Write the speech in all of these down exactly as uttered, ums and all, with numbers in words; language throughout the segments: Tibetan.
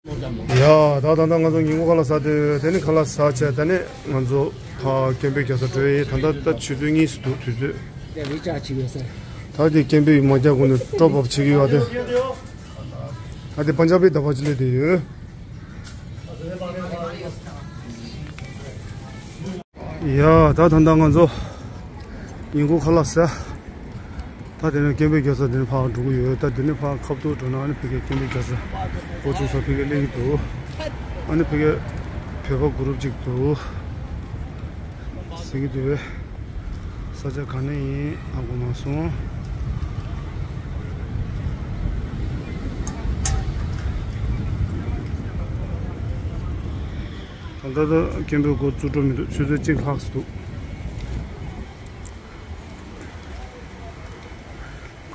ཡ། ད་ད་ལྟ་ང་ཚོ་ཉིན་གུང་ཁ་ལག་ཟ་དུས་དེ་ནི་ཁ་ལག་ཟ་བྱས་དེ་ནི་ང་ཚོ་ཕ་སྐད་འབོད་རྒྱག་ས་འགྲོ་ཡི། ད་ལྟ་ད་ཆུ་ཚོད་གཉིས་སུ་འདུག་དུས་ཚོད། ད་དེ་སྐད་འབོད་མ་རྒྱག་གོང་ནས་སྤྲོ་བ་བྱེད་ཀྱི་ཡོད་དེ། ད་དེ་པན་ཇབ་པའི་ཟླ་བ་ཅི་ལས་དེ་ཡོད། ཡ། ད་ད་ལྟ་ང་ཚོ་ཉིན་གུང་ཁ་ལག་ཟ། ད་དེ་ནས་སྐད་འབོད་རྒྱག་ས་དེ་ནས་ཕར་འགྲོ་གི་ཡོད། ད་དེ་ནས་ཕར་ཁ་ཐུག་འགྲོ་ན་ཨ་ནི་ཕ་གིའི་སྐད་འབོད་རྒྱག་ས་འགོ་བཙུགས་ས་ཕ་གིར་སླེབས་ཀྱི་འདུག་ཨ་ནི་ཕ་གིར་བོད་པ་གུ་རུབ་ཅིག་འདུག་ཟེར་གྱི་འདུག་པས། ས་ཆ་ག་ནས་ཡིན་ཧ་གོ་མ་སོང་། ད་ལྟ་ད་སྐད་འབོད་འགོ་བཙུགས་འགྲོ་མི་འདུག་ཆུ་ཚོད་གཅིག་ལྷག་ཙམ་འདུག་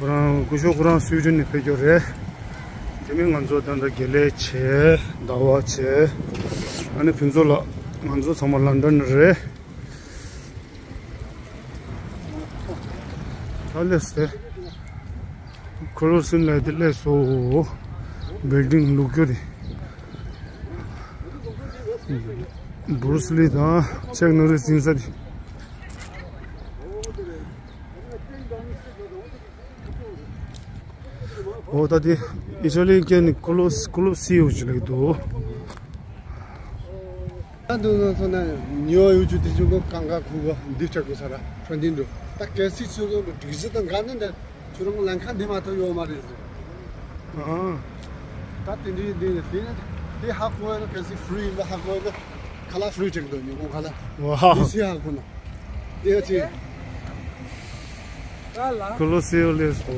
ཁོ་རང་སྐུ་ཞབས་ཁོ་རང་སུའི་ཌེན་ནས་ཕེབས་རྒྱུ་རེད། དེ་མིན་ང་ཚོ་ད་ལྟ་དགེ་ལེགས་བྱས། ཟླ་བ་བྱས། ཨ་ནི་ཕུན་ཚོགས་ལགས། ང་ཚོ་ཚང་མ་ལོན་ཌོན་ནས་རེད། ད་སླེབས་ཏེ། ཁོ་ལོ་སིམ་ལབ་དེ་སླེབས་སོང་། བིལ་ཌིང་ལུག་རྒྱུ་རེད། བུ་རུ་སི་ལི་དང་ཅག་ནོ་རིས་འཛིན་ས་དེ། འོ་ད་དེ་ཨི་ཊ་ལི་སྐད་ནས་ཀོ་ལོ་ཀོ་ལོ་སི་ཡོ་ཅིག་ལབ་འདུག་ད་འདུག་ན་སོང་ན་ཉོ་ཡོད་རྒྱུ་དེ་ཅུང་གོ་གང་ག་ཁུ་གོ་འདི་ཆག་གོ་ས་ར་ཁྲོན་ཏིན་འགྲོ། ད་གལ་སྲིད་ཚོད་ཚོད་ལ་སྒྲིག་གཞི་དང་འགལ་ནས་འདྲ་ཁྱོད་རང་ལམ་ཁ་འདི་མ་གཏོགས་ཡོད་མ་རེད་ཟེར། ཨ། ད་དེ་འདྲའི་འདི་ནས་དེ་ནས་དེ་ཧ་གོ་ཡ་ན་གལ་སྲིད་ཧྥི་རི་ཡིན་ན་ཧ་གོ་ཡ་ན་ཁ་ལག་ཧྥི་རི་ཆག་འདུག་ཉོ་གོ་ཁ་ལག་ཝའོ། དེ་སི་ཧ་གོ་ན་དེ་ཡ་ཅི། ཀོ་ལོ་སི་ཡོ་ལས་སོ།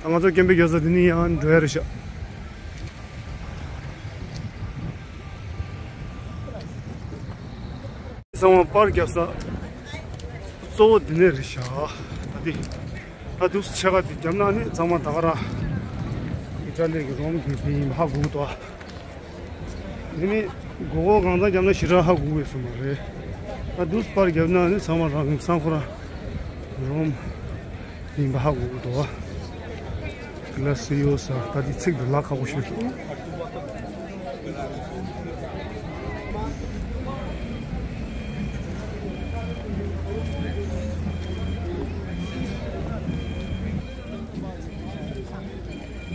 ད་ང་ཚོ་སྐད་འབོད་རྒྱག་ས་དེ་ནས་ཡང་འགྲོ་ཡ་རེད་ཤག་ཚང་མ་པར་རྒྱབ་ས་གཙོ་བོ་འདི་ནས་རེད་ཤག་ད་འདི་ད་འདུག་སེ་ཕྱེད་ཀ་འདི་བརྒྱབ་ན་ནི་ཚང་མ་ད་ག་རང་ཨི་ཊ་ལི་གི་རོམ་གྱི་དེ་ཡིན་པ་ཧ་གོ་གི་འདུག་འདི་ནི་མགོ་སྐོར་གང་ཙམ་བརྒྱབ་ན་ཞེ་དྲག་ཧ་གོ་གི་ཡོད་ས་མ་རེད། ད་འདུག་སེ་པར་བརྒྱབ་ན་ནི་ཚང་མ་རང་གི་སང་ཁོ་རང་རོམ། ཡིན་པ་ཧ་གོ་གི་འདུག་ལ་སི་ཡོ་ས་ད་དེ་ཚིག་འདི་ལ་ཁག་པོ་ཤོད་འདུག་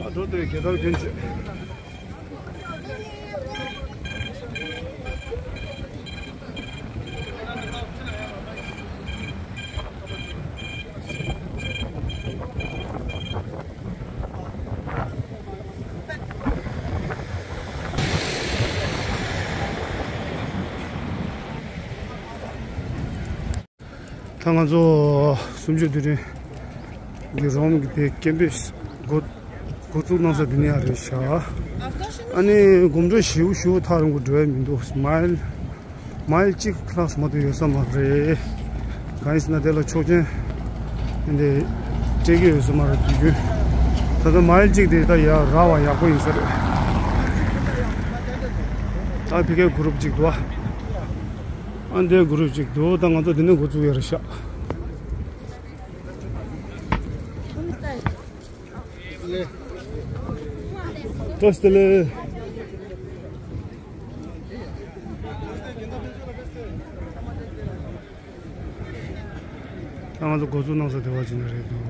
ཨ་འགྲོ་དེ་རྒྱལ་དར་གྱོན་བྱས། ད་ང་ཚོ་སུམ་ཅུ་དུས་དྲན་གྱི་རོམ་གྱི་དེ་སྐད་འབོད་འགོ་འགོ་བཙུགས་གནང་ས་འདི་ནས་ཡང་རེད་ཤག་ཨ་ནི་གོམ་བགྲོད་ཞེ་པོ་ཞེ་པོ་ཐག་རིང་པོ་འགྲོ་ཡ་མི་འདུག་མའིལ་མའིལ་གཅིག་ལྷག་ཙམ་མ་གཏོགས་ཡོད་ས་མ་རེད། གང་ཡིན་ཟེར་ན་དེ་ལ་ཆོག་མཆན་འདི་སྤྲད་ཀྱི་ཡོད་ས་མ་རེད་དུས་རྒྱུན། ད་ལྟ་མའིལ་གཅིག་དེ་ད་ཡར་རག་པ་ཡག་པོ་ཡིན་ས་རེད། ད་ཕ་གིའི་གུ་རུབ་གཅིག་འདུག་ཨ། ཨ་འདིའི་གུ་རུབ་གཅིག་འདུག་ད་ང་ཚོ་འདི་ནས་འགོ་བཙུགས་ཡ་རེད་ཤག་བཀྲ་ཤིས་བདེ་ལེགས། ད་ང་ཚོ་འགོ་བཙུགས་གནང་ས་དེ་བ་ཅིག་ནས་རེད་འདུག་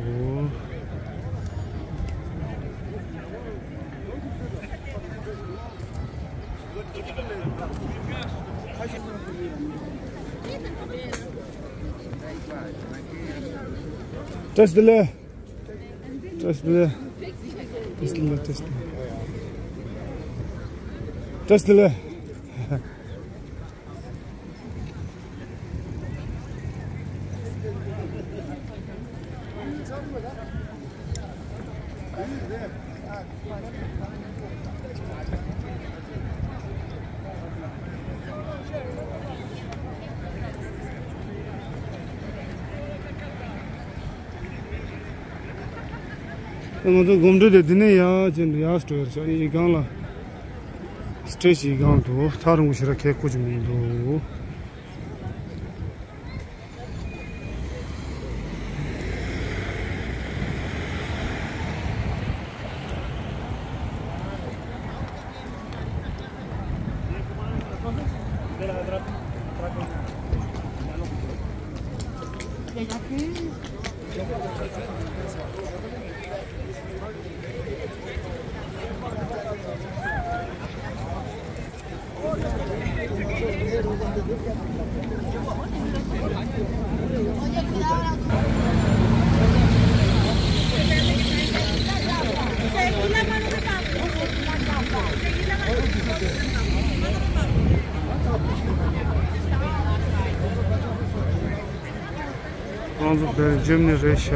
བཀྲ་ཤིས་བདེ་ལེགས། བཀྲ་ཤིས་བདེ་ལེགས། བཀྲ་ཤིས་བདེ་ལེགས། བཀྲ་ཤིས་བདེ་ལེགས། ང་ཚོ་གོམ་བགྲོད་དེ་འདི་ནས་ཡར་ཕྱིན་འདུག་ཡར་སྤྲོ་ཡར་ཤག་ཡི་གང་ལ་སི་ཊེ་ཇི་ཡི་གང་འདུག་ཐག་རིང་པོ་ཞེ་དྲག་ཁེལ་ཁུག་ཅིག་མི་འདུག་ཁོང་ཚོ་བོད་རྒྱུ་ནི་རེད་ཤག་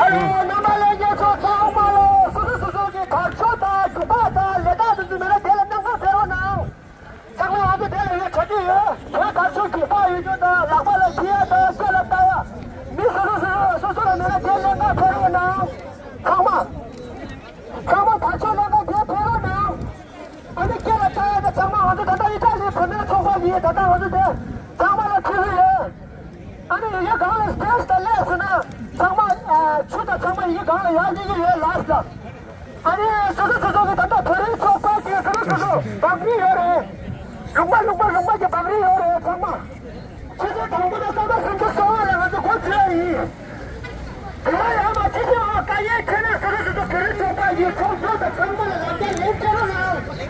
ཨ་རོ། རྣམ་པ་ལྷན་རྒྱས་ཚོ་ཚང་མ་ལོ། སོ་སོ་སོ་སོ་གི་དར་ལྕོག་དང་རྒྱུག་པ་དང་ལས་རྟགས་དེ་ཚོ་མེད་ན་དེ་ལ་གནང་སྟངས་ཕེབས་རོགས་གནང་། ཚང་མ་ང་ཚོ་དེ་ལ་ཡོད་གྲ་སྒྲིག་ཡོད། བོད་དར་ལྕོག་རྒྱུག་པ་ཡོད་རྒྱུ་དང་ལག་པ་ལ་འཁྱེར་ཡ་དང་སྐེ་ལ་བཏགས་ཡ། མི་སོ་སོ་སོ་སོ་སོ་ལ་མེད་ན་དེ་ལ་གནང་ཕེབས་རོགས་གནང་། ཚང་མ། ཚང་མ་དར་ལྕོག་ལེན་ག་དེ་ཕེབས་རོགས་གནང་། ཨ་ནི་སྐེ་ལ་བཏགས་ཡ་དེ་ཚང་མ་ང་ཚོ་ད་ལྟ་ཨི་ཊ་ལི་བོད་མིའི་ཚོགས་པ་ཡིན། ད་ལྟ་ང་ཚོ་དེ་ཚང་མ་ལ་ཁྲིད་ལུགས་ཡོད། ཨ་ནི་ཡི་གེ་སྒང་ལ་སི་ཊེ་ཇི་དང་སླེབས་སོང་ན་ཚང་མ་ཨ་ཆུ་དང་ཚང་མ་ཡི་གེ་སྒང་ལ་ཡར་སླེབས་ཀྱི་ཡོད་ལགས་སོ། ཨ་ནི་སོ་སོ་སོ་སོ་གི་ད་ལྟ་བོད་རིགས་ཚོགས་པ་གི་སོ་སོ་སོ་སོ་བག་རིལ་ཡོད་རེད། ལུང་པ་ལུང་པ་ལུང་པ་གི་བག་རིལ་ཡོད་རེད་ཚང་མ། ཆུ་ཚོད་དང་པོ་དང་སྐར་མ་སུམ་ཅུ་སོ་ལྔ་ལ་ང་ཚོ་འགོ་ཚུགས་ཡ་ཡིན། དེ་བ་ཡང་མ་ཅི་ཞིག་ཨ་དཀའ་ཡས་ཁྱོད་རང་སོ་སོ་སོ་སོ་བོད་རིགས་ཚོགས་པ་ཡི་ཚོགས་གཙོ་དང་ཚང་མ་ལ་ལག་བརྡ་ལེན་སྤྲད་རོགས་གནང་།